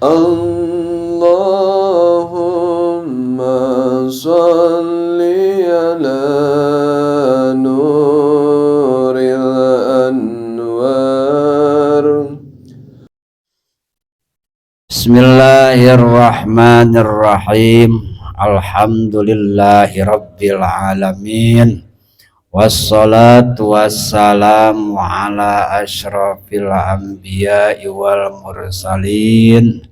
اللهم صل على نور الأنوار. Bismillahirrahmanirrahim. Alhamdulillahi rabbil alamin. Wassalatu wassalamu ala asyrafil anbiya'i wal mursalin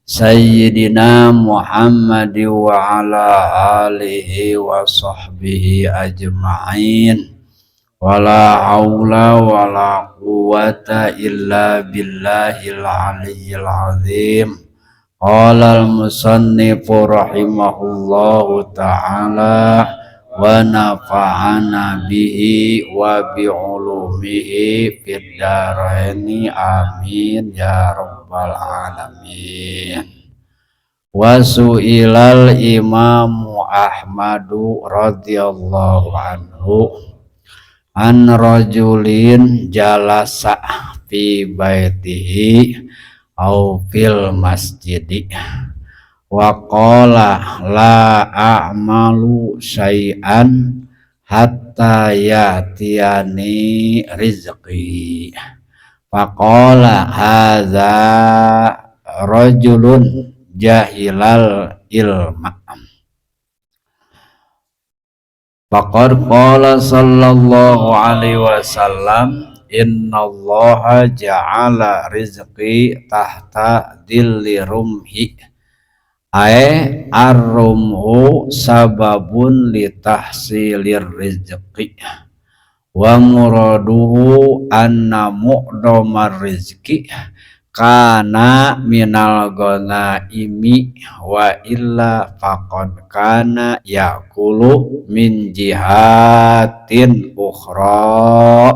sayyidina Muhammad wa ala alihi wa sahbihi ajma'in. Wala haula wala quwata illa billahil aliyyil azim. Qala al-musannifu rahimahullahu ta'ala wa nafa'ana bihi wa bi'ulumihi fid dharaini, amin ya rabbal alamin. Wa su'ilal imamu Ahmadu radhiyallahu anhu an rajulin jalasa fi baitihi au fil masjidi wa qala la a'malu syai'an hatta ya'tiyani rizqi, faqala hadza rajulun jahilal ilma. Faqad qala sallallahu alaihi wasallam, innallaha ja'ala rizqi tahta dhilli rumhi, ae ar-rumhu sababun li tahsilir rizqi, wa muraduhu anna mu'dhamar rizqi kana minal ghanaimi, wa illa faqad kana yakulu min jihatin ukhra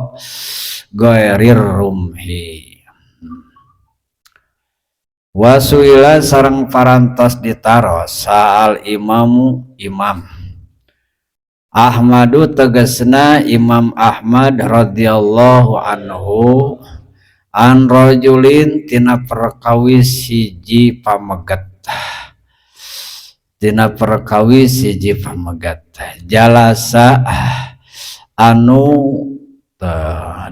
ghairir rumhi. Wasuila sareng parantos ditaros saal imamu Imam Ahmadu, tegesna Imam Ahmad radhiyallahu anhu, an rajulin tina perkawis hiji pamegat, tina perkawis hiji pamegat, jalasa anu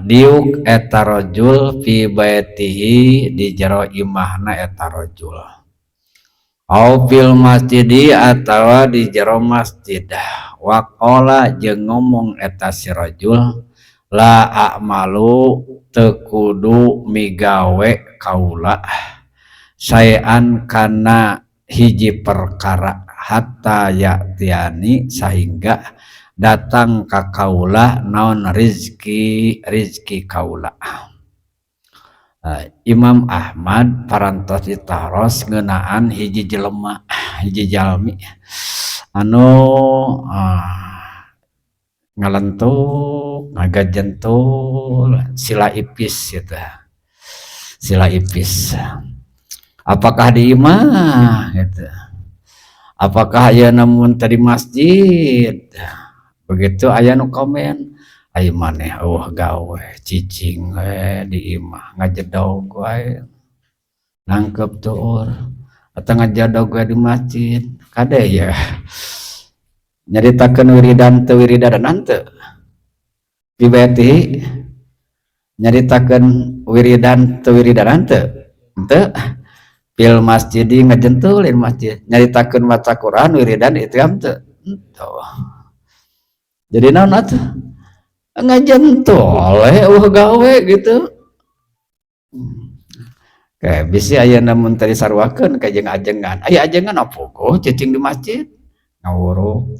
diuk eta rajul, fi baitihi di jero imahna eta rajul, au fil masjidi atawa di jero masjid, waqala jeung ngomong eta si rajul, la a'malu teu kudu migawe kaula, saean kana hiji perkara, hatta ya'tiani sahingga datang ka kaula naon, rizki rizki kaula. Imam Ahmad parantos ditaros ngeunaan hiji jelema, hiji jalmi anu ngalentuk ngagajentul sila ipis gitu, sila ipis, apakah di imah gitu, apakah aya namun tadi masjid. Begitu aya nu komen, "Ai maneh euweuh gawe, cicing we di imah, ngajedog wae, nangkep tuur atau ngajedog we di masjid." Kade ya, nyaritakeun wiridan teu wiridan henteu dibeti, nyaritakeun wiridan teu wiridan henteu, henteu fil masjid ngajentulin masjid, nyaritakeun maca Quran wiridan itu henteu, henteu. Jadi naon atuh, ngajentul we euweuh gawe gitu. Kayak bisi aya namun tadi saruakeun ka jeung ajengan, aya ajengan apa kok cicing di masjid ngawuruk,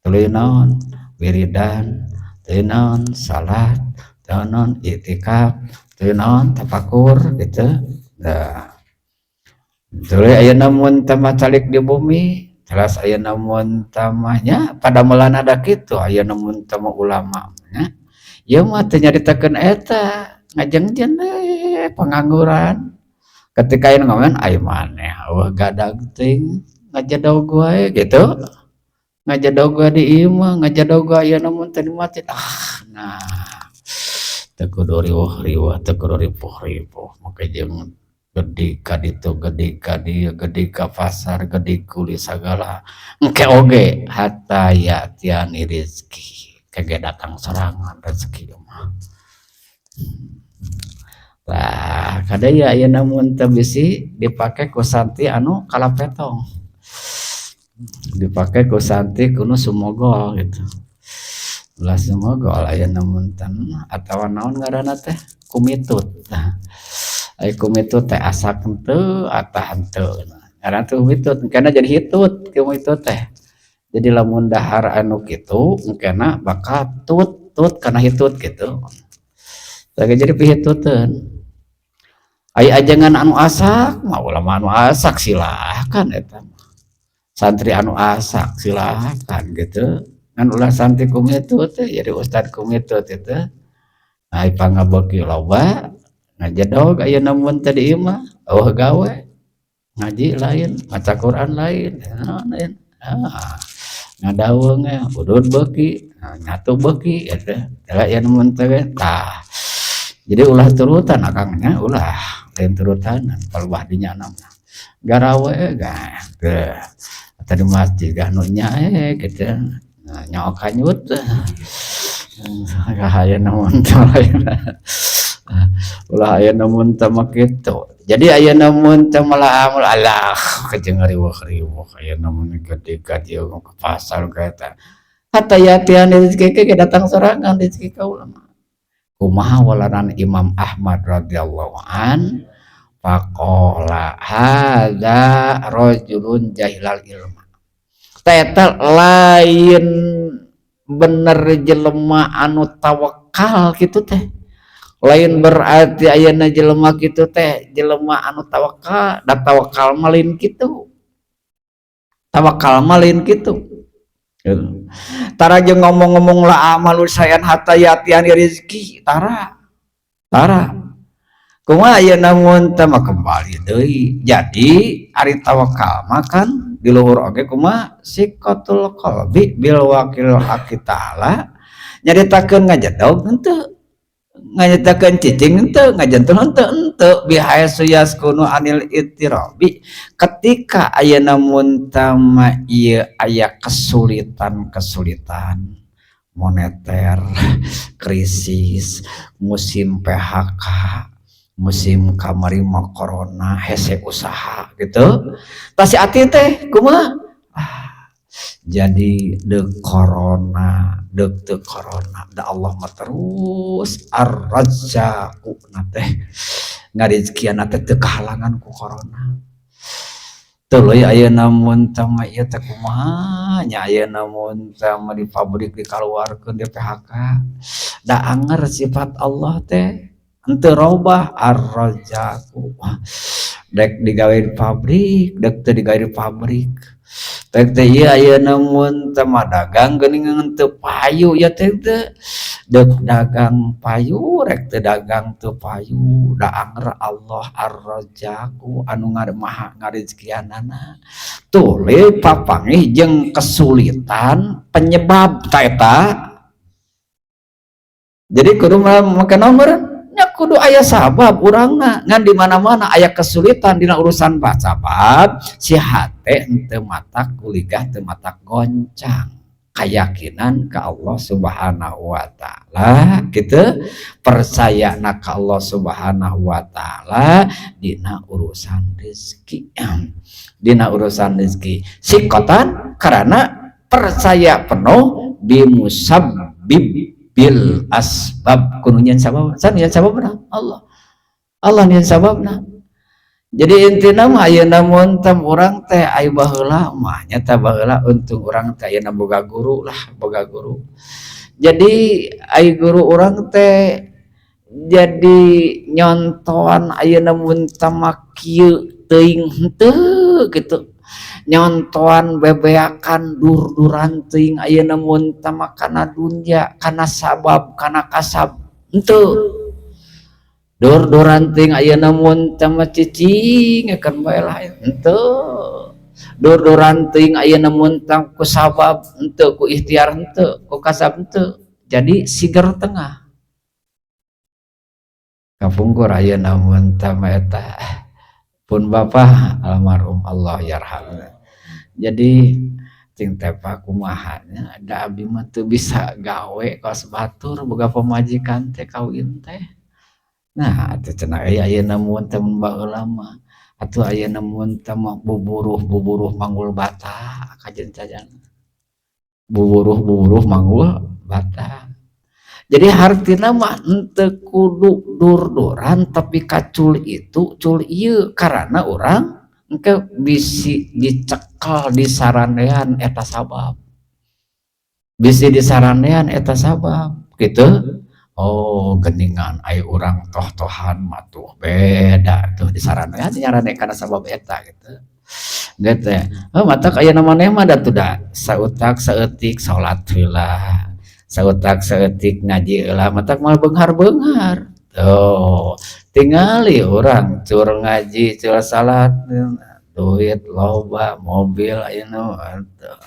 tuluy naon, wiridan, tuluy naon, salat, tuluy naon, iktikaf, tuluy naon, tafakur gitu. Nah, tuluy aya namun tambah calik di bumi jelas, aya namun tamahnya pada melan ada kitu, aya namun tambah ulama nya ieu mah teu nyaritakeun eta ngajengjen pengangguran. Ketika ini ngomong, "Ai maneh euweuh gadag teuing, ngajedog wae gitu, ngajedog wae di imah, ngajedog wae aya namun teh di masjid." Ah, nah, teu kudu riweuh-riweuh, teu kudu ripuh-ripuh, make jeung Gede ka ditu, gede ka dieu, gede ka pasar, gede kuli sagala. Engke oge hatta ya'tiyani rizki, kege datang sorangan rezeki mah. Tah, kade ya ayeuna mun teu bisi dipake ku santri anu kalapetong. Dipake ku santri kudu sumogol gitu. Ulah sumogol ayeuna mun teh atawa naon ngaranna teh, kumitut. Tah, ai kumitut teh asak henteu atah henteu. Ngaranna teh kumitut, engkena jadi hitut kumitut teh. Jadi lamun dahar anu kitu engkena bakal tut tut kana hitut gitu. Tah, jadi pihituteun. Ai ajengan anu asak mah, ulama anu asak silahkan eta mah. Santri anu asak silahkan gitu. Ngan ulah santri kumitut teh, jadi ustad kumitut itu. Ai pangabeuki loba ngajedog ayeuna mun teh di imah, euweuh gawe. Ngaji lain, maca Quran lain, naon lain. Ah, ngadaweung ge udud beuki, nyatu beuki eta. Tah, aya mun teh tah. Jadi ulah turutan akang nya, ulah lain turutanan palebah dinya mah. Garawe gah teu atau di masjid gah nu nya gitu. Nah, nyaho kanyut. Ayeuna mun teh ulah ayeuna mun teh mah kitu. Jadi ayeuna mun teh malah alah kejeng riweuh-riweuh ayeuna mun gede ka dieu ke pasar ka eta. Hatta ya'tiyani rezeki ge datang sorangan rezeki kaula mah. Kumaha walaran Imam Ahmad radhiyallahu an, faqala hadza rajulun jahilal ilma. Eta lain bener jelema anu tawakal kitu teh. Lain berarti ayeuna jelema kitu teh jelema anu tawakal, da tawakal mah lain kitu. Tawakal mah lain kitu. Tara jeung ngomong-ngomong la a'malu syai'an hatta ya'tiyani rizki, tara. Tara. Kumaha ayeuna mun teh mah kembali deui. Jadi ari tawakal mah kan di luhur oge kumaha, siqatul qalbi bil wakil haqqi ta'ala, nyaritakeun ngajedog henteu, nganyaritakeun cicing henteu, ngajentul henteu, henteu bihaitsu yaskunu anil ittirabi. Ketika ayeuna mun teh mah ieu aya kesulitan-kesulitan moneter, krisis, musim PHK, musim kamari mah corona, hese usaha gitu. Tah, si ati teh kumaha? Ah, jadi deuk corona, deuk teu corona, da Allah mah terus ar-razzaqu na teh ngarizkian teh teu kahalangan ku corona. Tuluy ayeuna mun teh mah ieu teh kumaha nya, ayeuna mun teh mah di pabrik dikaluarkeun, di PHK, da anger sifat Allah teh henteu robah, ar-razzaqu. Dek digawe di pabrik, dek teu digawe di pabrik, dek teh ieu ayeuna mun teh mah dagang geuningan teu payu ya teh, teu dek dagang payu, rek teu dagang teu payu, da anger Allah ar-razzaqu anu maha ngarizkianana. Tuluy papanggih jeung kesulitan penyebab ta eta. Jadi kudu make nomor nya, kudu aya sabab urangna. Ngan di mana-mana aya kesulitan dina urusan sabab, si hate henteu matak kuligah, teu matak goncang keyakinan ke Allah Subhanahu wa Ta'ala gitu, percaya na ka Allah Subhanahu wa Ta'ala dina urusan rezeki, dina urusan rezeki sikotan, karena percaya penuh bimusabbib bil asbab. Kudu nyen sabab, san nyen sababna Allah, Allah nyen sababna. Jadi intina mah ayeuna mun teh urang teh aya baheula mah nyata baheula, untung urang teh ayeuna boga guru lah, boga guru. Jadi ai guru urang teh jadi nyontoan ayeuna mun teh mah kieu teuing henteu gitu, nyontoan bebeakan dur-duran teuing ayeuna mun teh mah kana dunya, kana sabab, kana kasab henteu, dur-duran teuing ayeuna mun teh mah cicing akan bae lah henteu, dur-duran teuing ayeuna mun teh ku sabab henteu, ku ikhtiar henteu, ku kasab henteu. Jadi siger tengah kapungkur ayeuna mun teh mah eta. Pun bapak almarhum Allah yarham. Jadi cing tepa kumaha nya, da abi mah teu bisa gawe kos batur, boga pamajikan teh, kawin teh. Nah, atuh cenah euy, ayeuna mun teh baheula mah atuh, ayeuna mun teh mah buburuh-buburuh manggul bata kajen cajan. Buburuh-buburuh manggul bata. Jadi hartina mah henteu kudu dur-duran, tapi kacul itu cul ieu, karana urang engke bisi dicekel disarandean eta sabab. Bisi disarandean eta sabab gitu. Oh, geningan ai urang toh-tohan mah tuh beda tuh, disarandean, nyarande kana sabab eta gitu. Gitu. Oh, matak ayeuna maneh mah da tuh da sautak saeutik salat heula. Sautak saeutik ngaji heula, matak moal beunghar-beunghar. Tuh, tingali urang cur ngaji, cur salat, duit loba, mobil ayeuna mah tuh.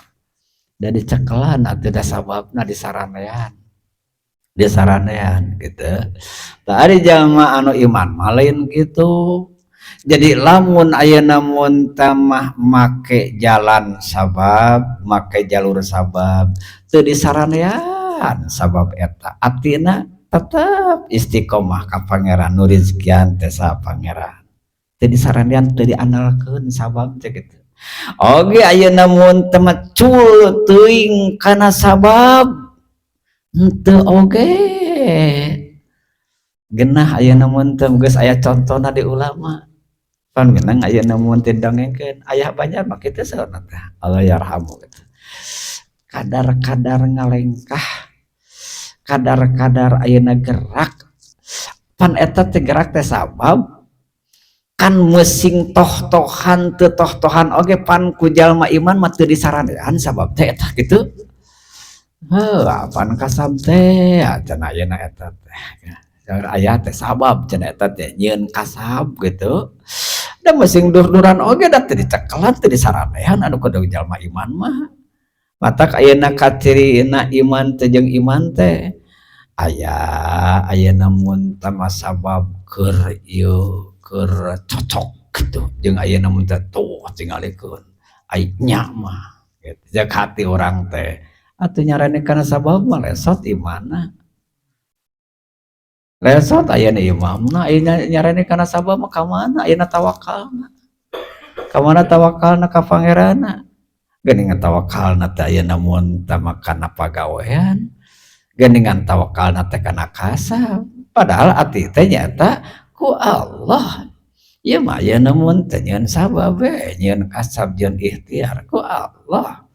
Da dicekelan atuh, da sababna disarandean. Disarandean gitu. Tah, ari jalma anu iman mah lain kitu. Jadi lamun ayeuna mun mah make jalan sabab, make jalur sabab, teu disarandean sabab eta, atina tetep istiqomah ka Pangeran, nu rizkian teh saha? Pangeran. Teu disarandean, teu diandalkeun sabab teh kitu. Oge ayeuna mun teh mah cul teuing kana sabab, henteu oge. Genah ayeuna mun teh geus aya contona di ulama. Pan meunang ayeuna mun teh dongengkeun ayah Banjar mah kitu saurna teh, Allah yarhamu gitu. Kadar-kadar ngalengkah, kadar-kadar ayeuna gerak, pan eta teh gerak teh sabab kan. Mesing toh-tohan teu toh-tohan oge, pan ku jalma iman mah teu disarandean sabab teh eta kitu. Heuh, apaan kasab teh cenah ayeuna eta teh. Aya teh sabab cenah, eta teh nyieun kasab gitu. Da mesing dur-duran oge, da teu dicekelan, teu disarandean anu kudu jalma iman mah. Matak ayeuna kacirina iman teh jeung iman teh aya ayeuna mun teh sabab keur ieu, keur cocok gitu, jeung ayeuna mun teh tuh tingalikeun ai nya mah gitu. Jak hati urang teh atuh nyarani kana sabab mah lesot imanna. Lesot ayeuna imamna, ayeuna nyarani kana sabab mah ka mana ayeuna tawakalna? Ka mana tawakalna ka Pangeranna? Geuningan tawakalna teh ayeuna mun teh mah kana pagawean, geuningan tawakalna teh kana kasab. Padahal ati teh nyaeta ku Allah. Ieu mah ayeuna mun teh nyieun sabab we, nyieun kasab, nyieun ikhtiar ku Allah.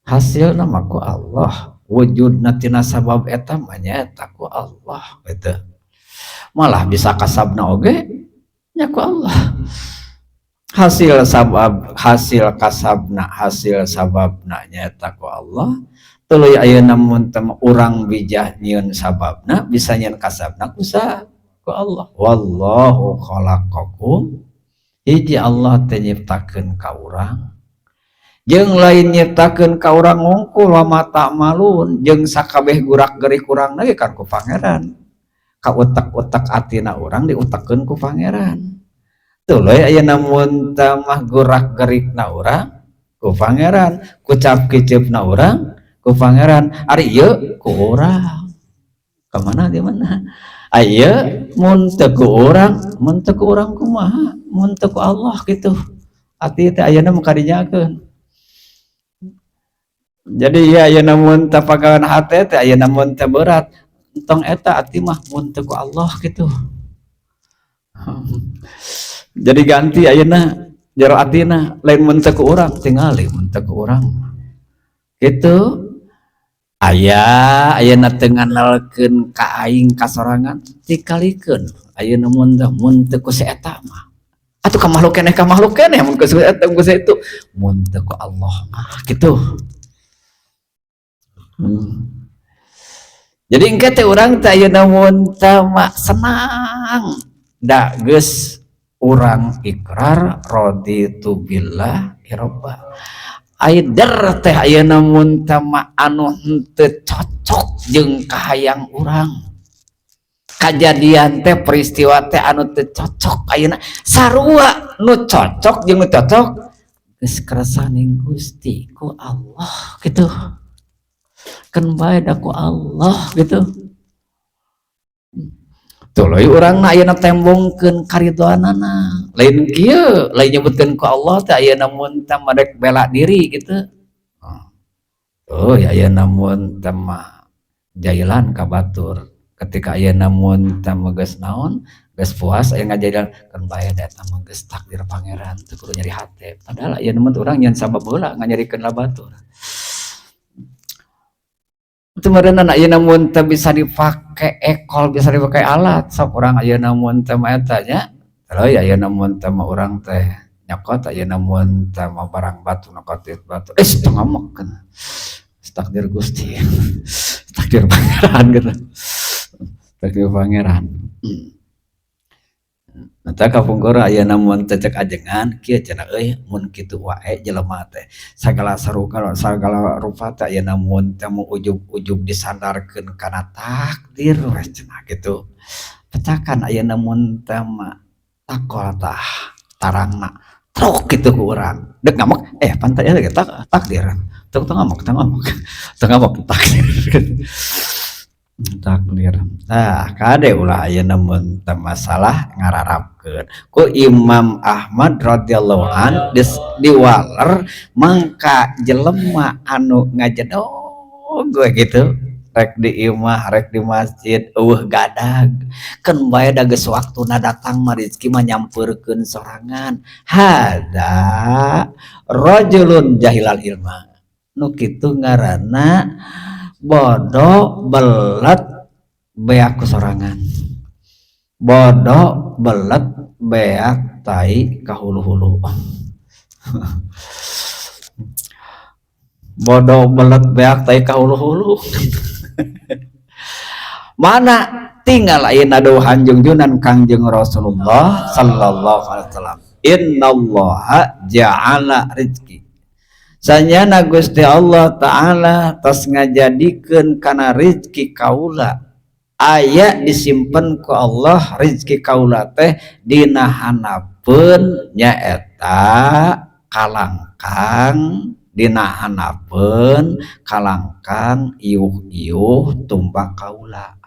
Hasilna mah ku Allah. Wujudna tina sabab eta mah nyaeta ku Allah gitu. Malah bisa kasabna oge nya ku Allah. Hasil sabab, hasil kasabna, hasil sababna nyaeta ku Allah. Tuluy ayeuna mun teh urang bijah nyieun sababna, bisa nyieun kasabna ku saha? Ku Allah. Wallahu khalaqakum. Hiji Allah teh nyiptakeun ka urang. Jeung lain nyiptakeun ka urang ngungkul, wa ma ta'malun, jeung sakabeh gurak gerik urang ge kan ku Pangeran. Ka utek-utek atina urang diutekkeun ku Pangeran. Tuluy ayeuna mun teh mah gurak gerikna urang ku Pangeran, kucap kiceupna urang ku Pangeran, ari ieu ku urang. Ka mana, di mana? Aya mun teu ku urang, mun teu ku urang kumaha? Mun teu ku Allah gitu. Ati teh ayeuna mah kadinyakeun. Jadi ya ayeuna mun teh pagawean hate teh ayeuna mun teh berat, entong eta, ati mah mun teu ku Allah gitu. Jadi ganti ayeuna jero atina, lain mun teu ku urang, tingali mun teu ku urang. Gitu. Aya ayeuna teu ngandalkeun ka aing kasorangan, tikalikeun ayeuna mun teh, mun teu ku si eta mah. Atuh ka makhluk keneh, ka makhluk keneh, mun ku si eta, ku si itu, mun teu ku Allah mah gitu. Jadi engke teh urang teh ayeuna mun teh mah senang. Da geus urang ikrar raditu billahi robba. Aider teh ayeuna mun teh mah anu henteu cocok jeung kahayang urang. Kajadian teh, peristiwa teh anu teu cocok ayeuna, sarua nu cocok jeung nu cocok geus kersaning Gusti ku Allah gitu kan, bae da ku Allah gitu. Tuluy urang na ayeuna tembongkeun karidoanana, lain kieu, lain nyebutkeun ku Allah teh ayeuna mun teh rek bela diri gitu. Oh ya, ayeuna mun teh mah jailan ka batur, ketika ayeuna mun teh mah geus naon, geus puas aya ngajailan kan, bae da eta mah geus takdir Pangeran, teu kudu nyeri hate. Padahal ayeuna mah urang nyeun sabab heula nganyerikeun la batur. Itu meureunna ayeuna mun teu bisa dipake ekol, bisa dipake alat. Sok urang ayeuna mun teh mah eta nya. Tuluy ayeuna mun teh mah urang teh nyokot ayeuna mun teh mah barang batu, nyokot duit batu, eh, teu ngomong kan takdir Gusti, takdir Pangeran gitu, takdir Pangeran. Nah, kapungkur ayeuna mun teh cek ajengan kieu cenah euy, mun kitu wae jelema teh sagala saruka sagala rupa teh ayeuna mun teh mau ujug-ujug disandarkeun kana takdir we cenah gitu. Petakan ayeuna mun teh mah takol tah tarangna truk gitu ku urang dek ngamuk, eh, pantai ya takdir, teu teu ngamuk, teu ngamuk, teu ngamuk, takdir, takdir. Nah, kade ulah ayeuna mun teu masalah ngararapkeun ku Imam Ahmad radhiyallahu an diwaler mangka jelema anu ngajedog we gitu, rek di imah rek di masjid euweuh gadag keun bae, da geus waktuna datang mah rezeki mah nyampeurkeun sorangan. Hada rajulun jahilal ilma, nu kitu ngaranna bodoh belet beak ku sorangan, bodoh belet beak tai ka hulu-hulu, bodoh belet beak tai ka hulu-hulu. Mana tinggal ayeuna dawuhan jungjunan Kangjeng Rasulullah sallallahu alaihi wasallam, innallaha ja'ala rizki, sanyana Gusti Allah Ta'ala tos ngajadikeun kana rizki kaula, aya disimpen ku Allah rizki kaula teh dina hanapeun nyaeta kalangkang, dina hanapeun kalangkang iuh-iuh tumbak kaula.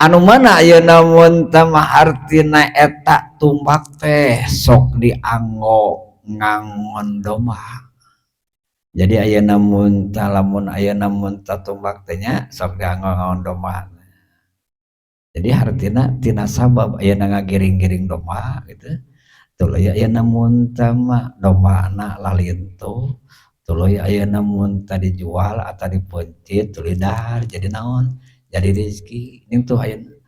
Anu mana ayeuna mun teh mah artina eta tumbak teh sok dianggo ngangon domba. Jadi ayeuna mun tah, lamun ayeuna mun tah tumbak teh nya sok dianggo ngangon domba. Jadi hartina tina sabab ayeuna ngagiring-giring domba gitu, tuluy ayeuna mun teh mah dombana lalintuh, tuluy ayeuna mun teh dijual atau dipeuncit, tuluy dahar jadi naon, jadi rezeki. Ning tuh ayeuna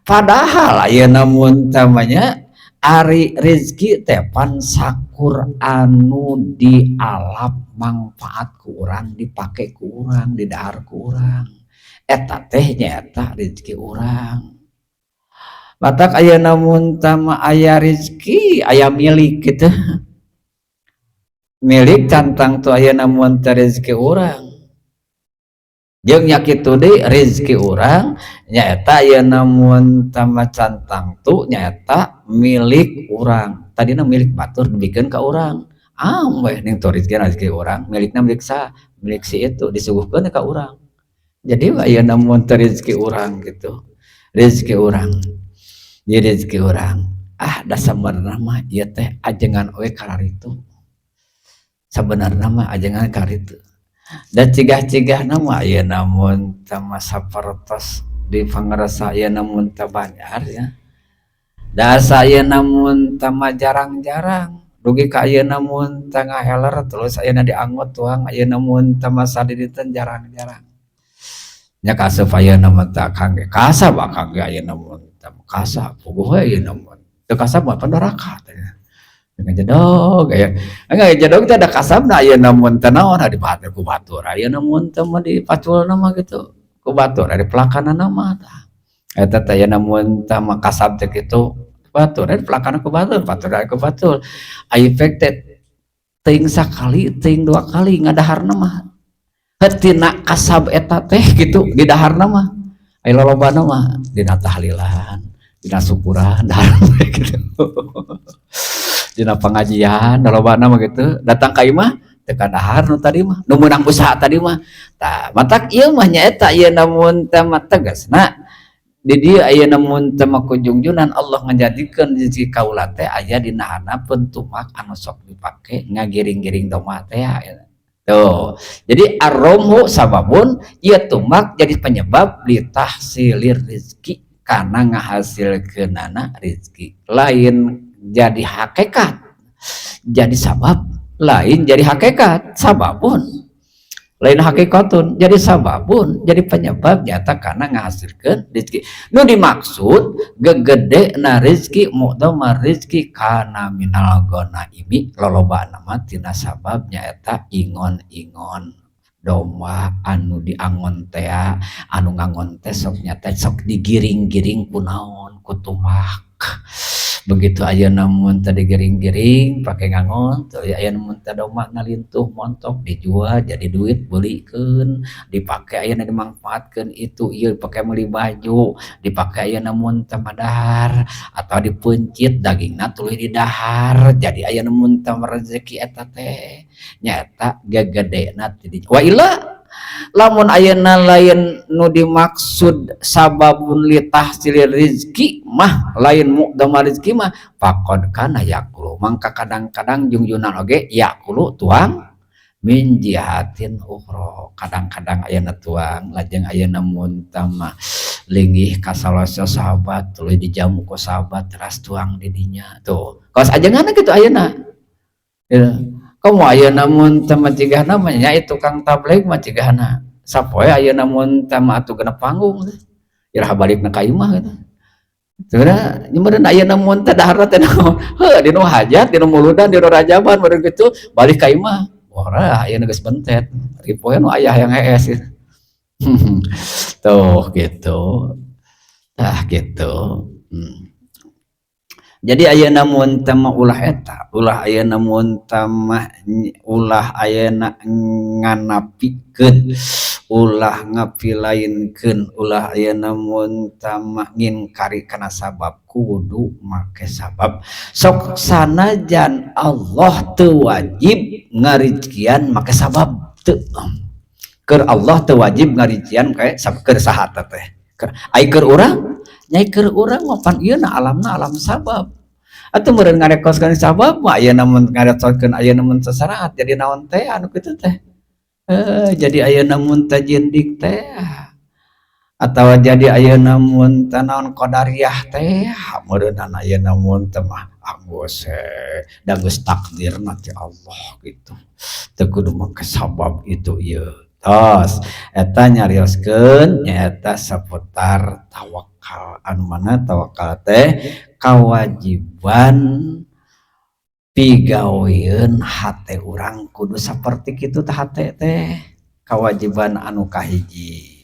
padahal ayeuna mun teh mah nya ari rezeki teh pan sakur anu dialap mangfaat ku urang, dipake ku urang, didahar ku urang, eta teh nyaeta rezeki urang. Matak ayeuna mun teh mah aya rezeki, aya milik gitu, milik cantang tuh ayeuna mun teh rezeki urang. Jeung nya kitu deui, rezeki urang nyaeta ayeuna mun teh mah cantang tuh nyaeta milik urang, tadina milik batur dibikeun ka urang, ah we ning tuh rezeki, rezeki urang, milikna milik saha? Milik si itu, disuguhkeun ka urang. Jadi ayeuna mun teh rezeki urang gitu, rezeki urang, jadi rezeki urang. Ah, da sabenerna mah ieu teh ajengan oge kararitu, sabenerna mah ajengan kararitu da cigah-cigahna mah ayeuna mun teh mah sapertos di pangersa ayeuna mun teh Banjar ya, da asa ayeuna mun teh mah jarang-jarang dugi ka ayeuna mun teh ngaheler terus ayeuna dianggot tuang ayeuna mun teh mah sadidinten jarang-jarang nya kasep ayeuna mah teh akang ge kasab, akang ge ayeuna mun teh kasab puguh we ayeuna mun teu kasab mah pan doraka teh ngajedog aya ngajedog teh ada kasabna ayeuna mun teh naon dipake ku batur ayeuna mun teh mah dipaculna mah gitu ku batur, ari pelakanana mah tah eta teh ayeuna mun teh mah kasab teh kitu batur, ari pelakana ku batur, batur ku batur. Ari pek teh teuing sakali teuing dua kali ngadaharna mah tina kasab eta teh gitu, di daharna mah. Aya lolobana mah dina tahlilan, dina syukuran, dahar gitu. Dina pengajian lolobana mah gitu. Datang ka imah teu dahar nu tadi mah, nu meunang usaha tadi mah. Tah, matak ieu mah nyaeta ieu namun teh mah tegasna di dieu aya mun teh mah kujungjunan Allah ngajadikeun rezeki kaula teh aya dina handapeun tumak anu sok dipake ngagiring-giring domba teh ya. Tuh. Jadi ar-romhu sababun, ieu tumak jadi penyebab litahsilir rizki, karena ngahasilkeunana rizki. Lain jadi hakikat, jadi sabab, lain jadi hakikat, sababun. Lain hakikatun, jadi sababun, jadi penyebab nyata karena ngahasilkeun rizki. Nu dimaksud gegede na rizki mu'tamar rizki kana minal ghanaimi, lolobana mah tina sabab nyaeta ingon-ingon domba anu diangon tea, anu ngangon teh sok nyata sok digiring-giring ku naon, ku tumak. Begitu ayeuna mun teh digiring-giring pake ngangon teu ayeuna mun teh domba ngalintuh montok dijual jadi duit beulikeun, dipake ayeuna dimangfaatkeun itu ieu, dipake meuli baju, dipake ayeuna mun teh madahar atau dipeuncit dagingna tuluy didahar, jadi ayeuna mun teh rezeki eta teh nyaeta gegedena ti dinya. Wa illa lamun ayeuna lain nu dimaksud sababun litahsilir rizki mah, lain mu'damar rizki mah, faqad kana yakulu, mangka kadang-kadang jungjunan oge yakulu tuang min jihatin ukhra, kadang-kadang ayeuna tuang lajeng ayeuna mun teh mah linggih ka salasa sahabat tuluy dijamu ku sahabat teras tuang di dinya tuh kawas ajenganna kitu ayeuna ya. Komo ayeuna mun teh mah cigahna mah nya tukang tabligh mah cigahna sapoe ayeuna mun teh mah atuh genep panggung teh iraha balikna ka imah gitu. Sebenarnya meureun ayeuna mun teh daharna teh naon, heuh, dinu hajat, dinu muludan, dinu rajaban meureun kitu balik ka imah. Wah, ayeuna geus bentet ripoe nu aya hayang hees gitu. Tuh gitu. Tah gitu. Jadi ayeuna mun teh mah ulah eta, ulah ayeuna mun teh mah ulah ayeuna nganapikeun, ulah ngapilainkeun, ulah ayeuna mun teh mah ngingkari kana sabab, kudu make sabab. Sok sanajan Allah teu wajib ngarizkian make sabab teu. Keur Allah teu wajib ngarijian kae keur saha teh. Ai keur urang, nyai keur urang mah pan ieu na alamna alam sabab. Atuh meureun ngarekoskeun sabab mah ayeuna mun ngarekoskeun ayeuna mun sasaraat jadi naon teh anu kitu teh. Jadi ayeuna mun teh jindik teh atawa jadi ayeuna mun teh naon qadariyah teh meureunna ayeuna mun teh mah anggeus da geus takdirna ti Allah gitu. Teu kudu make sabab itu ieu. Tos eta nyarioskeun nyaeta saputar tawakal, anu mana tawakal teh kawajiban pigaweun hate urang kudu saperti kitu tah hate teh, kawajiban anu kahiji.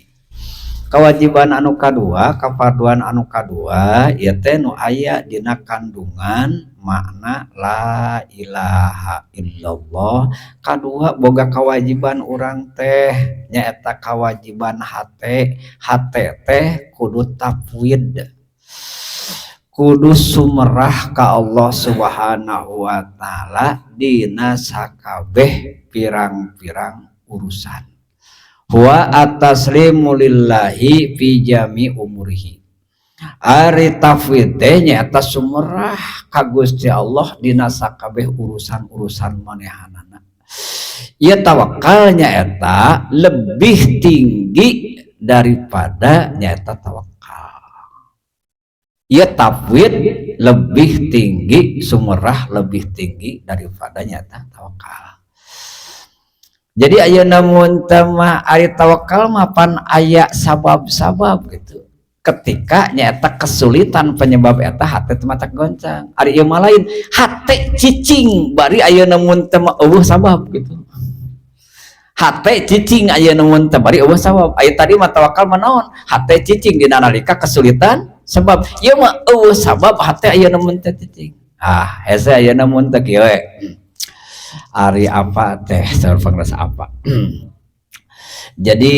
Kawajiban anu kadua, kafarduan anu kadua ieu teh nu aya dina kandungan makna la ilaha illallah. Kadua boga kewajiban urang teh nyaeta kewajiban hate, hate teh kudu tafwid, kudu sumerah ka Allah Subhanahu wa taala dina sakabeh pirang-pirang urusan. Huwa at-taslimu lillahi fi jami umurihi. Ari tafwid teh nyaeta sumerah ka Gusti Allah dina sakabeh urusan-urusan manehanana. Ieu tawakal nyaeta lebih tinggi daripada nyaeta tawakal. Ieu tafwid lebih tinggi, sumerah lebih tinggi daripada nyata tawakal. Jadi ayeuna mun teh mah ari tawakal mah pan aya sabab-sabab gitu. Ketika nyata kesulitan penyebab eta hate teh matak goncang. Ari ieu mah lain, hate cicing bari ayeuna mun teh mah eueuh sabab gitu. Hate cicing ayeuna mun teh bari eueuh sabab. Aya tadi mah tawakal mah naon? Hate cicing dina nalika kesulitan sebab. Ieu mah eueuh sabab hate ayeuna mun teh cicing. Ah, hese ayeuna mun teh kieu we. Ari apa teh saur pangrasa apa? Jadi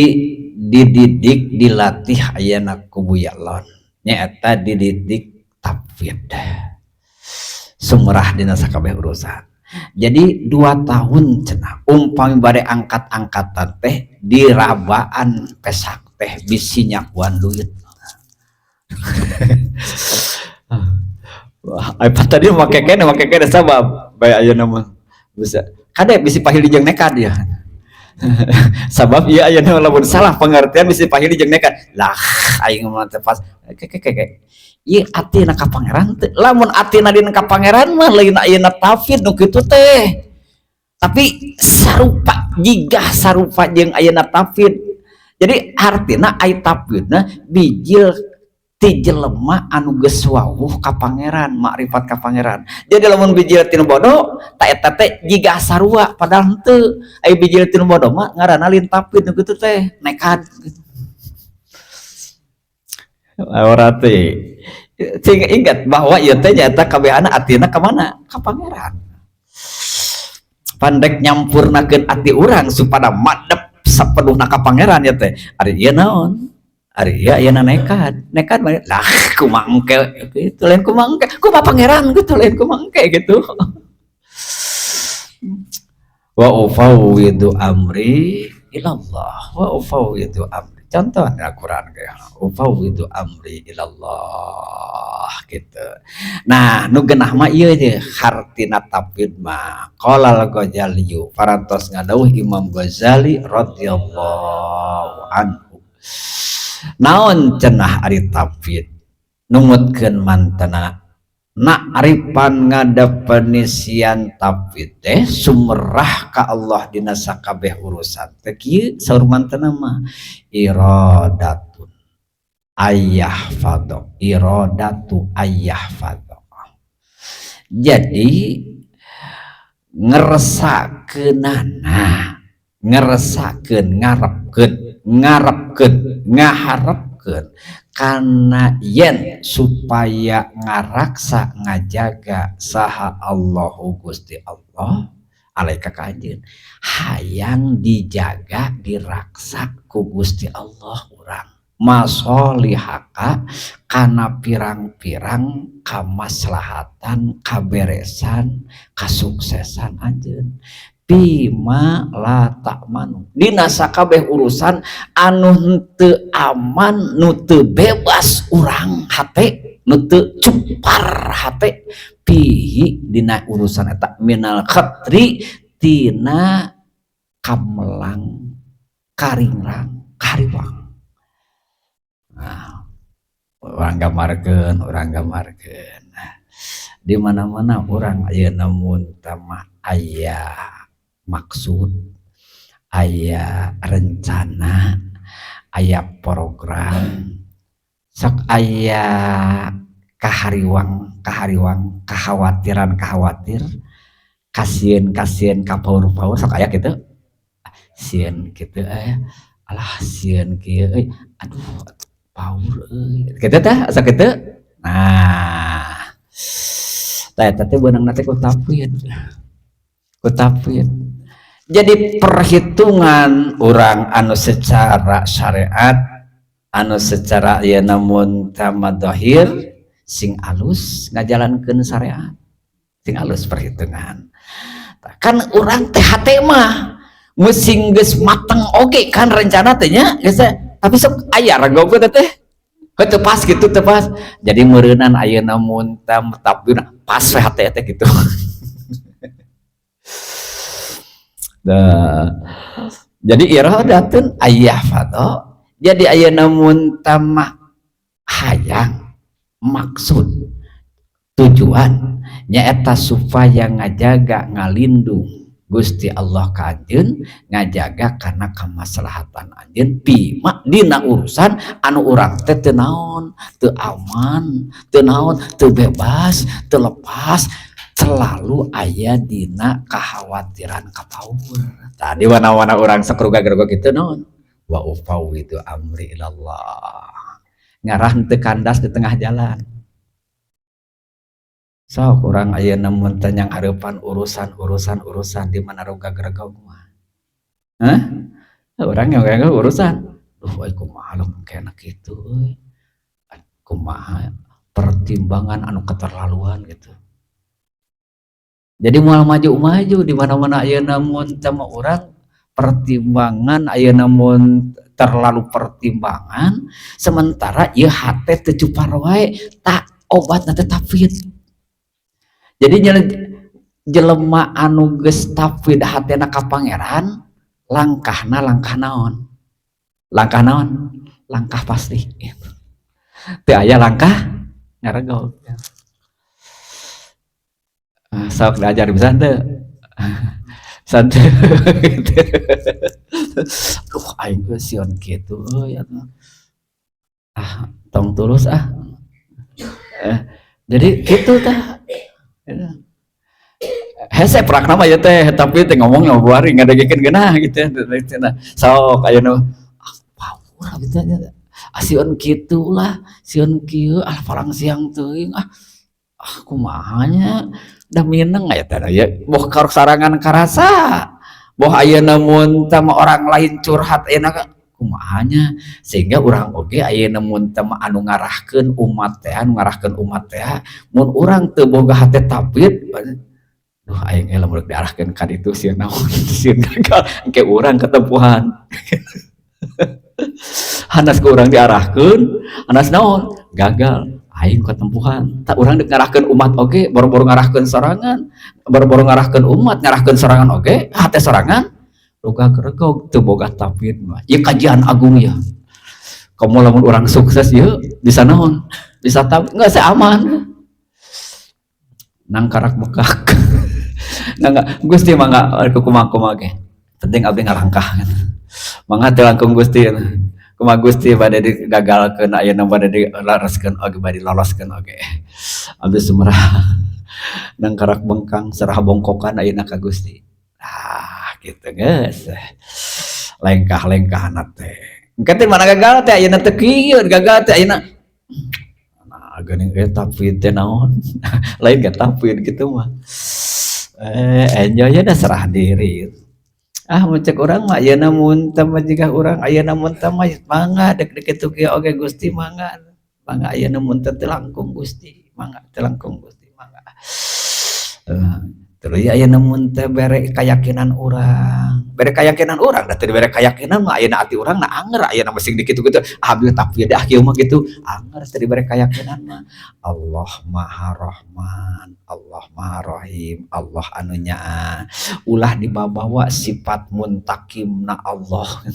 dididik, dilatih ayeuna ku Buya Lon nyaeta dididik tafwid, sumrah dina sakabeh urusan. Jadi 2 tahun cenah umpami bade angkat-angkatan teh dirabaan pesak teh bisi nyakuan duit. Wah, apa tadi make kene, make kene, sabab bae ayeuna mah bisa kade bisi pahili jeung nekat ya. Sabab ieu ayeuna lamun salah pengertian bisi pahili jeung nekat lah. Aing mah teh pas ke ke ke ieu atina ka Pangeran teh. Lamun atina dina ka Pangeran mah lain ayeuna tafwid nu kitu teh, tapi sarupa, jigah sarupa jeung ayeuna tafwid. Jadi artina ai tafwidna bijil ti jelema anu geus wawuh ka Pangeran, makrifat ka Pangeran. Jadi lamun bijil tinu bodoh ta eta teh jiga sarua, padahal henteu. Ai bijil tinu bodoh mah ngaranna lain tafwid nu kitu teh, nekat gitu. Ora teh sing ingat bahwa ieu teh nyata kabehana atina ka mana? Ka Pangeran. Pandek nyampurnakeun ati urang supada madep sapenuhna ka Pangeran ya teh. Ari ieu naon? Ari ieu ayeuna nekat. Nekat mah lah kumaha engke gitu, lain kumaha engke, kumaha Pangeran gitu, lain kumaha engke gitu. Wa ufawwidu amri ilallah, wa ufawwidu amri. Contoh Al-Quran kayak ufawwidu amri ilallah gitu. Nah, nu genah mah ieu je hartina tafwid mah. Qala al-Ghazali, parantos ngadawuh Imam Ghazali radhiyallahu anhu. Naon cenah ari tafwid? Numutkeun mantena nakrifan ngadapenisian tafwid teh sumerah ka Allah dina sakabeh urusan teh kieu. Saur mantena mah iradatun ayah fado, iradatu ayah fado. Jadi ngeresakeunana, ngeresakeun, ngarepkeun, ngarepkeun, ngaharepkeun kana yen supaya ngaraksa, ngajaga saha Allahu Gusti Allah alaika ka anjeun. Hayang dijaga, diraksa ku Gusti Allah urang masolihaka kana pirang-pirang kamaslahatan, kaberesan, kasuksesan anjeun, fima la ta'manu, dina sakabeh urusan anu henteu aman, nu teu bebas urang hate, nu teu cupar hate, fihi dina urusan eta, minal khatri tina kamelang, karingrang, kariwang. Nah, urang gambarkeun, urang gambarkeun. Nah, di mana-mana urang ayeuna mun mah aya maksud, aya rencana, aya program, sok aya kahariwang kahariwang, kekhawatiran khawatir, kasieun kasieun, kapaur-paur, sok aya kitu. Sieun kitu eh, alah sieun kieu euy, aduh paur euy, kitu teh, asa kitu. Nah, tah eta teh beunangna teh ku tafwid, ku tafwid. Jadi perhitungan orang anu secara syariat, anu secara ya namun tamadahir sing alus ngajalankeun syariat, sing alus perhitungan. Kan urang teh hate mah sing geus mateng oge kan rencana teh nya geus, tapi sok aya ragogo teh teu pas gitu, teu pas. Jadi meureunan ayeuna mun tapi pas we hate teh gitu. Nah, jadi iradatun ayah fado. Jadi ayeuna mun tamah hayang, maksud tujuan nyaeta supaya ngajaga, ngalindung Gusti Allah ka anjeun, ngajaga karena kemaslahatan anjeun, fima dina urusan anu urang teh teu naon, teu aman, teu naon, teu bebas, teu lepas, selalu aya dina kekhawatiran, kapaur. Tadi mana-mana orang sakruga-gerogo gitu naon, wa ufawwidu amri ilallah, ngarah teu kandas di tengah jalan. Sok urang ayeuna mun teh yang hareupan urusan-urusan urusan di mana ruga geregog mah. Hah? Urang yang urusan duh euy, kumaha lamun kena kitu euy, kumaha, pertimbangan anu keterlaluan gitu. Jadi moal maju-maju di mana-mana ayeuna mun teh mah. Urang pertimbangan ayeuna mun terlalu pertimbangan, sementara ieu hate teu cupar wae. Tak obatna teh tafwid. Jadi jelema anu geus tafwid hatena ka Pangeran, langkahna langkah naon, langkah naon, langkah pasti, teu aya langkah ngaregog. Ah, sok diajar, bisa teu? Santai gitu. Duh, aing geus sieun kitu euy atuh. Ah, tong tulus ah. Jadi kitu tah. Hese prakna mah ieu teh, tapi teh ngomong bari ngadegikeun geunah gitu ya. Sok ayeuna ah power gitu nya. Ah, sieun kitu lah, sieun kieu, ah parang siang teuing ah. Ah, kumaha nya, da mineng aya teh ya, boh sarangan karasa, boh ayeuna mun teh orang lain curhat ayeuna kumaha nya, sehingga urang oge ayeuna mun teh anu ngarahkeun umat teh, anu ngarahkeun umat teh, mun urang teu boga hate tafwid, duh, aing ge lamun diarahkeun ka ditu sieun naon, sieun gagal, engke urang ketempuhan. Hanas ku urang diarahkeun, hanas naon, gagal, aing ketempuhan. Tak urang dek ngarahkeun umat oge, boro-boro ngarahkeun sorangan, boro-boro ngarahkeun umat, ngarahkeun sorangan oge, hate sorangan regog teu boga tafwid mah. Ieu kajian agung ya. Komo lamun urang sukses ieu bisa naon? Bisa tahu enggak, saya aman. Nangkarak bekak. Enggak, Gusti mangga kumaha-kumaha ge. Penting abdi ngalangkah. Mangga teu langkung Gusti. Kumaha Gusti bade digagalkeun ayeuna, bade dilareskeun oge, bade diloloskeun oge. Abdi sumerah nangkarak bengkang, serah bongkokan ayeuna ka Gusti. Ah, gitu geus. Lengkah-lengkahna teh. Engke teh mana gagal teh ayeuna teh kieu, gagal teh ayeuna. Nah, geuning euy tafwid teh naon? Lain ge tafwid kitu mah. Enjoy dah, serah diri. Ah, mun cek urang mah ayeuna mun teh mah jiga urang ayeuna mun teh mah mangga dek kitu kieu oge Gusti mangga. Mangga ayeuna mun teh langkung Gusti, mangga teu langkung Gusti mangga. Terus ayeuna mun teh bere keyakinan urang, bere keyakinan urang, da teu dibere keyakinan mah ayeuna ati urang na anger ayeuna mah sing dikitu-kitu, ah abdi tafwid ah kieu mah gitu, anger teu dibere keyakinan mah. Allah Maha Rahman, Allah Maha Rahim, Allah anu nyaah. Ulah dibawa sifat muntakimna Allah.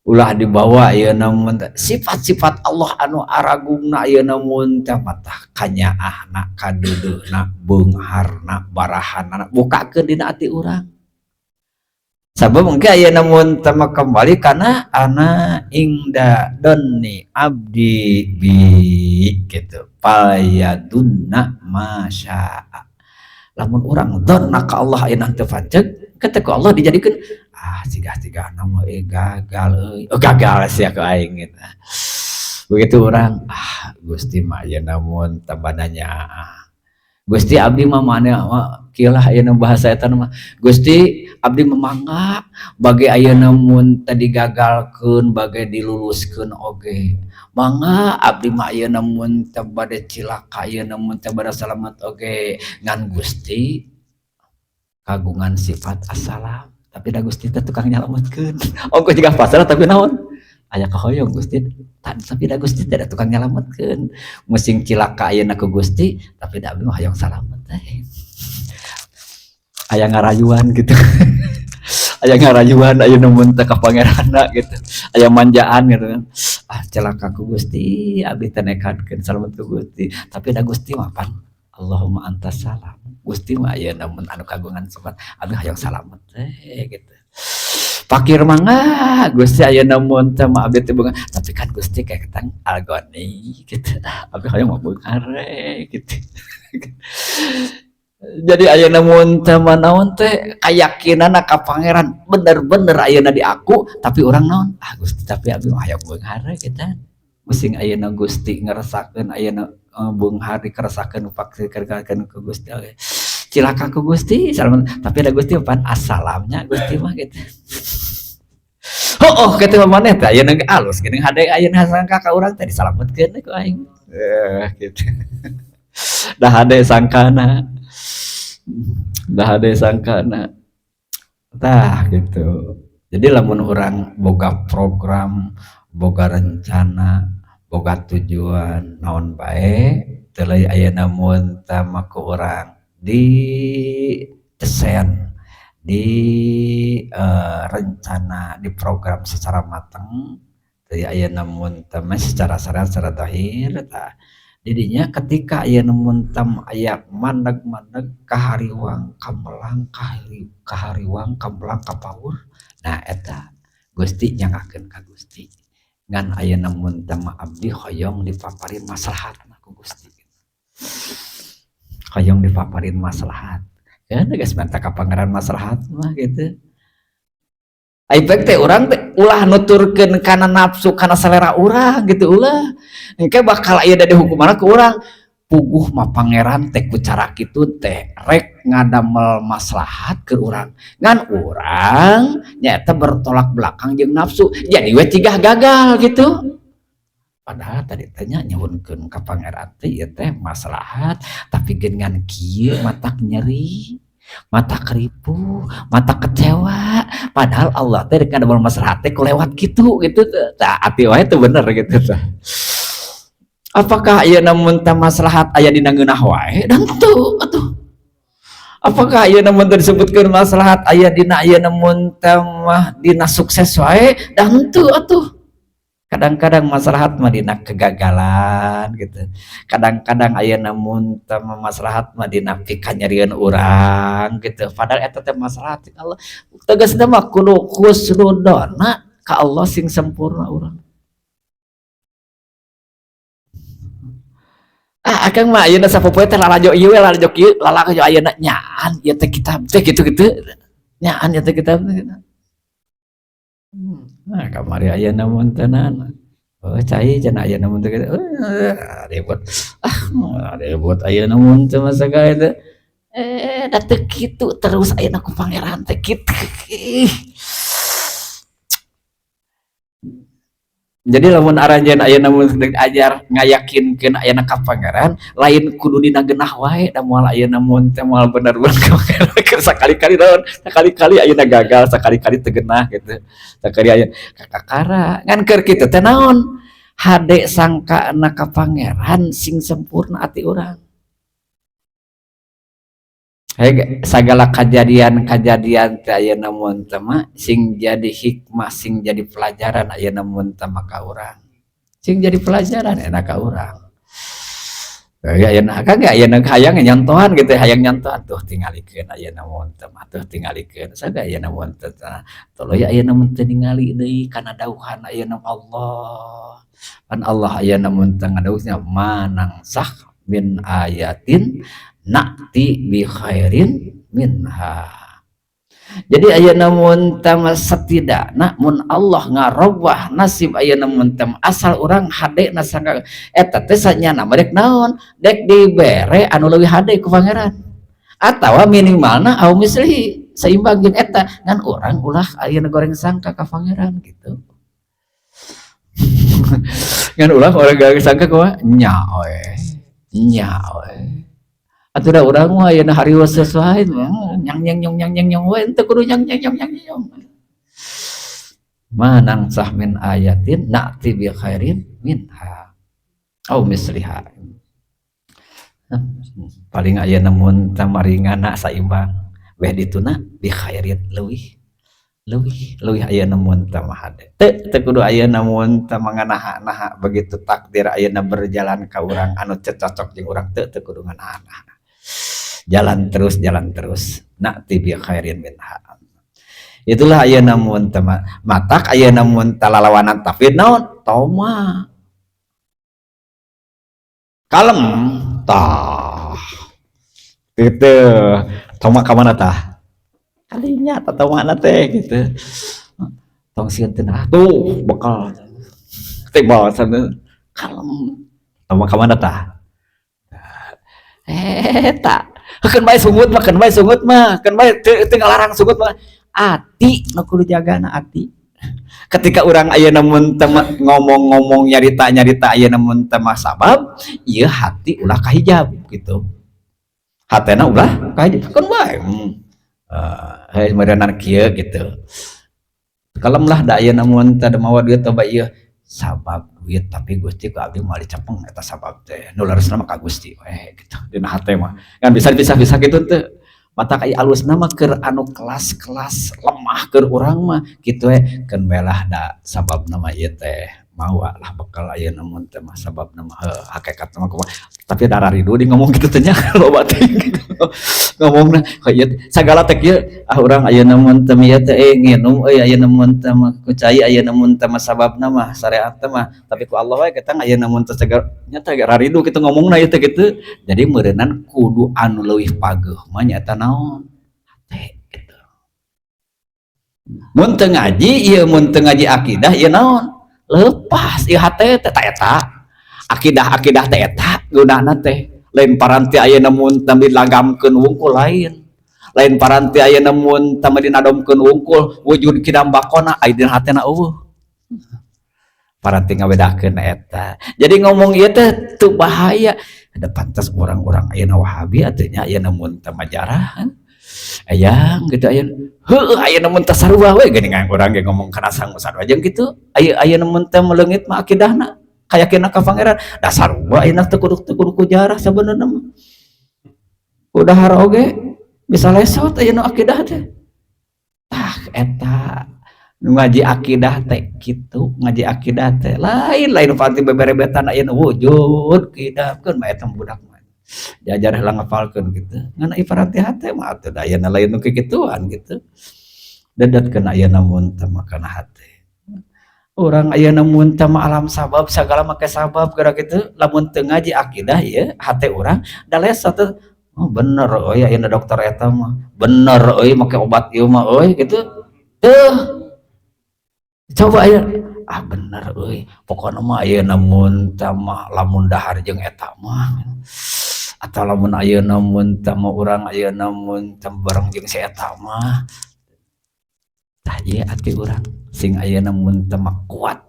Ulah dibawa ayeuna mun sifat-sifat Allah anu aragungna ayeuna mun teh matah kanyaahna, kadeudeuna, beungharna, barahanana, bukakeun dina ati urang. Sabab mungkin ayeuna mun teh mah kembali kana ana inda donni abdi bi gitu. Falyadunna masya'a. Lamun urang donna ka Allah ayeuna teu panceg, ketika Allah dijadikeun ah cigah-cigah nama gagal euy. Oh, gagal sia ku aing gitu. Begitu orang ah Gusti mah ayeuna mun tabananya Gusti abdi mah mana kieu lah ayeuna bahasa eta mah. Gusti abdi mah bagi ayeuna mun tadi gagalkeun, bage diluluskeun oge. Mangga abdi mah ayeuna mun teu bade cilaka, ayeuna mun teu bade salamet oge, ngan Gusti kagungan sifat assalam. Tapi da Gusti teh tukang nyalametkeun. Ongkoh jiga pasrah tapi naon? Aya kahoyong Gusti, tapi da Gusti teh tukang nyalametkeun. Musing cilaka ayeuna ku Gusti, tapi da abdi mah hoyong salamet teh. Aya ngarayuan gitu. Aya ngarayuan ayeuna mun teh ka Pangeranna gitu. Aya manjaan gitu kan. Ah, celaka ku Gusti, abdi teh nekadkeun salamet ku Gusti. Tapi da Gusti mah pan Allahumma antas salam. Gusti mah ayeuna mun anu kagungan sifat abdi hoyong salamet teh gitu. Fakir mangga Gusti ayeuna mun teh mah abdi teh beunghar, tapi kan Gusti kayak ketang algoni gitu. Abdi hoyong mah beunghar we gitu. Jadi ayeuna mun teh mah naon teh kayakinanna ka Pangeran bener-bener ayeuna diaku, tapi urang naon? Ah Gusti, tapi abdi mah hoyong beunghar we gitu. Musing ayeuna Gusti ngeresakeun ayeuna beunghar dikeresakeun, paksakeun ku Gusti oge. Cilaka ku Gusti, salam, tapi ada Gusti pan assalamnya Gusti mah gitu. Oh, oh kitu mah maneh teh ayeuna ge alus geuning hade ayeuna sangka ka urang teh disalametkeun ku aing. Gitu. Dah hade sangkana. Dah hade sangkana. Tah gitu. Jadi lamun urang boga program, boga rencana, boga tujuan naon bae, teu ayeuna mun tah mah ku urang di desain, di rencana, di program secara matang, teu ayeuna mun teh mah secara syariat, secara zahir. Tah, didinya ketika ayeuna mun teh aya mandeg-mandeg kahariwang kamelang, kahariwang kamelang kapaur, nah eta Gusti nyanggakeun ka Gusti. Ngan ayeuna mun teh mah abdi hoyong dipaparin maslahatna ku Gusti, hoyong dipaparin maslahat ya geus menta ka Pangeran maslahat mah gitu. Ai pek teh urang teh ulah nuturkeun kana nafsu, kana selera urang gitu, ulah. Engke bakal aya di hukumanna ku urang. Puguh mah Pangeran teh ku cara kitu teh rek ngadamel maslahat ke urang, ngan urang nyaeta bertolak belakang jeung nafsu, jadi we cigah gagal gitu. Padahal tadi teh nya nyuhunkeun ka Pangeran teh ieu teh maslahat, tapi geungan kieu matak nyeri, matak ripuh, matak kecewa. Padahal Allah teh rek ngadamel maslahat teh ku lewat kitu gitu. Tah, ati wae teu bener gitu tah. Apakah ayeuna mun teh maslahat aya dina ngeunah wae? Dan teu atuh. Apakah ayeuna mun teh disebutkeun maslahat aya dina ayeuna mun teh mah dina sukses wae? Dan teu atuh. Kadang-kadang maslahat mah dina kegagalan gitu. Kadang-kadang ayeuna mun teh mah maslahat mah dina pikanyerieun urang gitu. Padahal eta teh maslahat Allah. Tegasna mah kudu husnudonna ka Allah sing sempurna urang. Ah, akang mah ayeuna sapopoe teh lalajo ieu we, lalajo kieu, lalajo ayeuna nyaan ieu teh kitab teh kitu-kitu. Nyaan ieu teh kitab teh gitu. Nah, kamari ayeuna mun teh naon. Oh, cai cenah ayeuna mun teh kitu. Ribut. Ah, ribut ayeuna mun teh masa gawe teh. Da teu kitu terus ayeuna ku Pangeran teh kitu. Ih. Jadi lamun aranjeun ayeuna mun ajar ngayakinkeun ayeuna ka Pangeran, lain kudu dina genah wae, da moal ayeuna mun teh moal bener-bener ka Pangeran. Sakali-kali naon, sakali-kali ayeuna gagal, sakali-kali teu genah gitu. Sakali ayeuna kakakara, ngan keur kitu teh naon? Hade sangkana ka Pangeran sing sempurna ati urang. Hege sagala kajadian-kajadian teh ayeuna mun teh mah sing jadi hikmah, sing jadi pelajaran ayeuna mun teh mah ka urang. Sing jadi pelajaran enak ka urang. Ya ayeuna kan ge ayeuna hayang nyontohan gitu, hayang nyontohan tuh tingalikeun ayeuna mun teh mah tuh tingalikeun saga ayeuna mun teh tah. Tuluy ayeuna mun teh ningali deui kana dawuhan ayeuna Allah. Pan Allah ayeuna mun teh ngadawuhna manangsah min ayatin na'ti bi khairin minha. Jadi ayeuna mun teh mah setidakna mun Allah ngarobah nasib ayeuna mun teh asal urang hade na sangka eta teh sanyana mah dek naon, dek dibere anu leuwih hade ku Pangeran atawa minimalna au mislihi seimbang jeung eta, ngan urang ulah ayeuna goreng sangka ka Pangeran gitu. Ngan ulah urang goreng sangka kumaha nya we, nya we. Atuh da urang mah ayeuna hariweuh sesuai nyang nyang nyong nyang nyang nyong we teu kudu nyang nyang nyong nyang nyong. Manangsah min ayatin na'ti bi khairin minha au misliha. Paling ayeuna mun teh maringana saimbang weh dituna bi khairin leuwih leuwih leuwih ayeuna mun teh mah hade. Teu teu kudu ayeuna mun teh manganaha-naha begitu takdir ayeuna berjalan ka urang anu teu cocok jeung urang teu teu kudu nganaha-naha. Jalan terus, jalan terus. Na'ti bi khairin minha. Itulah ayeuna mun teh matak ayeuna mun teh lalawanan tafid naon? Toma. Kalem tah. Gitu. Toma ka mana tah? Kalinya tah tomana teh gitu. Tong sieun teh nah tuh bekal. Teh bawasan kalem. Toma ka mana tah? Eta. Keun bae sungut mah, keun bae sungut mah, keun bae teu teu ngalarang sungut mah. Ati nu kudu jagana ati. Ketika urang ayeuna mun teu ngomong-ngomong, nyarita-nyarita ayeuna mun teu mah sabab, ieu hati ulah kahijab gitu. Hatena ulah kahijab, keun bae. Heuh meureunana kieu gitu. Kalem lah da ayeuna mun teu mawa duit coba ieu sabab duit, tapi Gusti ku abdi moal dicepeng eta sabab teh, nu leresna mah ka Gusti we gitu dina hate mah kan bisa bisa-bisa gitu teu matak. Aya alusna mah keur anu kelas-kelas lemah, keur urang mah kitu we, keun bae lah da sababna mah ieu teh mawa lah bekal ayeuna mun teh mah sababna mah heuh hakikatna mah kumaha. Tapi da raridu di ngomong kitu teh nya, loba teuing gitu ngomongna ieu sagala teh kieu. Ah, urang ayeuna mun teu ieu teh nginum euy, ayeuna mun teu mah ku cai, ayeuna mun teu mah sababna mah syariat teh mah, tapi ku Allah we kita ayeuna mun teu segar nya teh raridu kitu ngomongna ieu teh kitu. Jadi meureunan kudu anu leuwih pageuh mah nyaeta naon? Hate gitu. Mun teu ngaji ieu, mun teu ngaji akidah ieu naon? Lepas ieu hate teh. Ta eta akidah-akidah teh eta gunana teh lain paranti ayeuna mun teu dilagamkeun wungkul, lain lain paranti ayeuna mun teu dinadomkeun wungkul wujud kidam baqona, aya dina hatena euweuh paranti ngabedakeun eta. Jadi ngomong ieu teh teu bahaya, ada pantas orang-orang ayeuna Wahabi atuh nya, ayeuna mun teu majarah ayang gitu, aya heueuh ayeuna mun teu sarua we geuningan urang ge ngomong kana sangu sarua jeung kitu. Aya ayeuna mun teu meleungit mah akidahna kayakinan ka Pangeran da sarua. Ayeuna teu kudu ku jarah sabenerna mah, udah oge bisa lesot ayeuna akidah teh. Tah, eta ngaji akidah teh kitu. Ngaji akidah teh lain lain paranti beberebetan ayeuna wujud kidam mah, eta budak mah diajar heula ngapalkeun gitu. Ngan ieu paranti hate mah atuh da ayeuna lain nu kikituan gitu. Dedetkeun ayeuna mun teu mah kana hate urang, ayeuna mun teu mah alam sabab sagala make sabab geura kitu. Lamun teu ngaji akidah ieu hate urang da lesot. Oh, bener euy, ayeuna dokter eta mah bener euy, make obat ieu mah euy gitu. Teuh coba aya, ah bener euy, pokona mah ayeuna mun teu mah lamun dahar jeung eta mah, atau lamun ayeuna mun teu mah urang ayeuna mun teu bareng jeung si eta mah. Tah, ieu ati urang sing ayeuna mun teu mah kuat.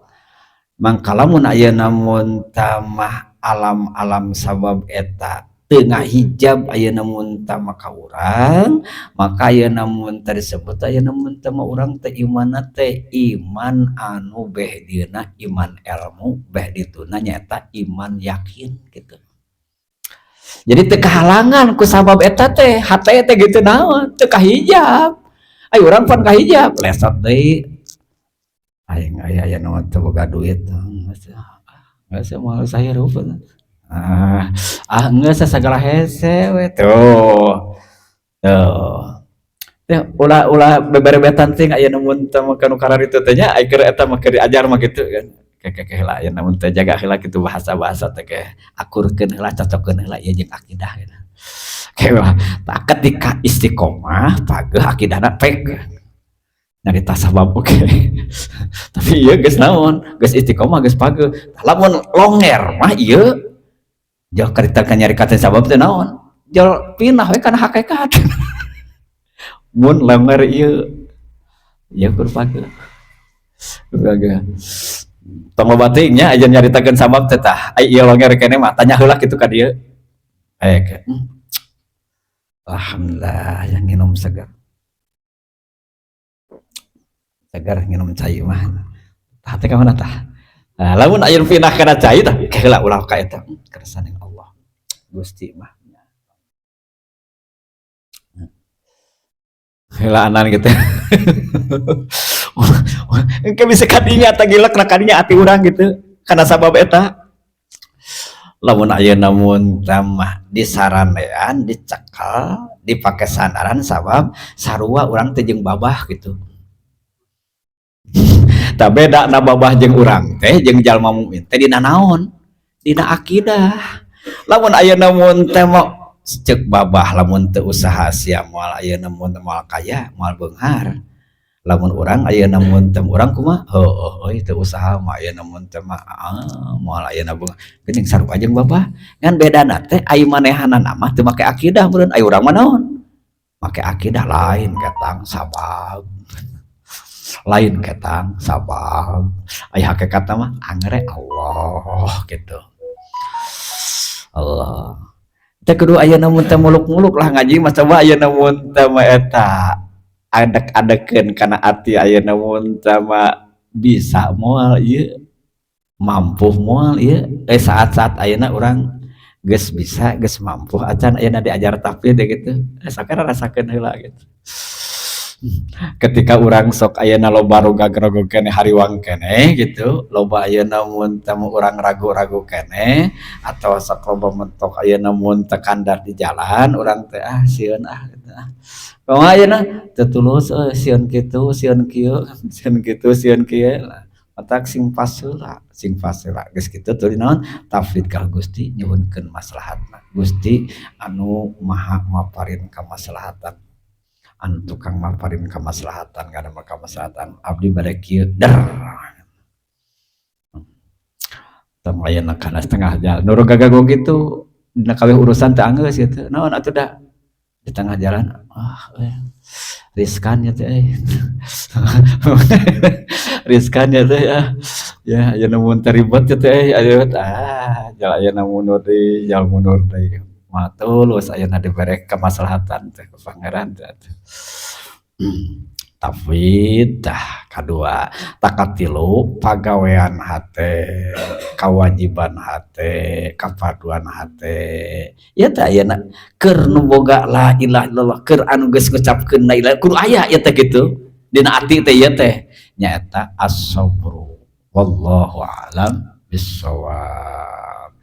Mangka lamun ayeuna mun teu mah alam-alam sabab eta teu ngahijab ayeuna mun teu mah ka urang, maka ayeuna mun teu disebut ayeuna mun teu mah urang teh imanna teh iman anu beh dieuna iman ilmu, beh dituna nyaeta iman yakin gitu. Jadi teu kahalangan ku sabab eta teh hate teh gitu, naon teu kahijab. Ayo urang pan kahijab lesot deui, aing aya aya nu teu boga duit geus moal sahirup, ah ah geus sagala hese we. Tuh tuh teh, ulah ulah beberebetan ting aya nu mun teu mah nu kararitu teh nya. Ai keur eta mah keur diajar mah kitu kan. Keke heula aya namun teh jaga heula kitu bahasa-bahasa teh, ke akurkeun heula, cocokkeun heula ieu jeung akidah gitu. Kayak tah ketika istiqomah pageuh akidahna pek nyarita sabab oke. Tapi ieu geus naon? Geus istiqomah, geus pageuh. Lamun longer mah ieu jauh karita nyari kata sabab teh naon? Jol pindah we kana hakikat. Mun longer ieu ieu kur pageuh. Pageuh. Tong loba teuing nya aja nyaritakeun sabab teh. Tah, ai ieu longer keneh mah tanya heula kitu ka dieu. Eh, alhamdulillah yang minum segar. Segar minum cai mah. Tah teh ka mana tah? Nah, lamun aya pindah kana cai tah heula ulah ka eta. Kersane Allah. Gusti mah. Heulaanan gitu. Engke bisa kadinya tah gilek na kadinya ati urang gitu karena sabab eta. Lamun ayeuna mun mah disaranean, dicekal, dipake sandaran sabab sarua urang teh jeung babah gitu. Tah, beda na babah jeung urang teh jeung jalma mukmin teh dina naon? Dina akidah. Lamun ayeuna mun teh mah ceuk babah, lamun teu usaha sia moal ayeuna mun moal kaya, moal beunghar. Lamun urang ayeuna mun teu urang kumaha, heueuh euy, teu usaha mah ayeuna mun teu mah, ah, moal ayeuna bunga geuning sarua jeung babah. Ngan bedana teh ai manehanana mah teu make akidah meureun, ai urang mah naon, make akidah. Lain ketang sabab, lain ketang sabab, ai hakikatna mah angger Allah gitu. Allah teh kudu ayeuna mun teu muluk-muluk lah ngaji mah. Coba ayeuna mun teu mah eta adek-adekeun kana ati, ayeuna mun teu mah bisa moal ieu, mampu moal ieu. Saat-saat ayeuna urang geus bisa, geus mampu acan ayeuna diajar tafid gitu, sakara rasakeun heula gitu. Ketika urang sok ayeuna loba rogag-rogog keneh, hariwang keneh gitu, loba ayeuna mun teu urang ragu-ragu keneh atau sok loba mentok ayeuna mun teu kandar di jalan urang teh, ah, sieun ah gitu, ah, kumaha ayeuna teu tulus euy, sieun kitu, sieun kieu, sieun kitu, sieun kieu. Matak sing pas heula, sing pas heula. Geus kitu tuluy naon, tafwid ka Gusti, nyuhunkeun maslahatna. Gusti anu maha maparin kamaslahatan, anu tukang maparin kamaslahatan, ngadamel kamaslahatan, abdi bade kieu der. Tong ayeuna kana setengah jalan nu gagago kitu, dina kabeh urusan teh anggeus kitu. Naon atuh da di tengah jalan, ah, riskan ya teh euy, riskan ya teh ya, ya ayeuna mun teh ribet ya teh euy, ah, jalan ayeuna mundur deui, jalan mundur deui mah. Tulus ayeuna dibere kamaslahatan teh ku Pangeran teh atuh. Tafwid tah kadua. Tah katilu, pagawean hate, kawajiban hate, kapaduan hate. Ieu teh ayeuna keur nu boga la ilaha illallah, keur anu geus ngucapkeun la ilaha, kudu aya ieu teh kitu dina ati teh. Ieu teh nyaeta as-sabru. Wallahu a'lam bissawab.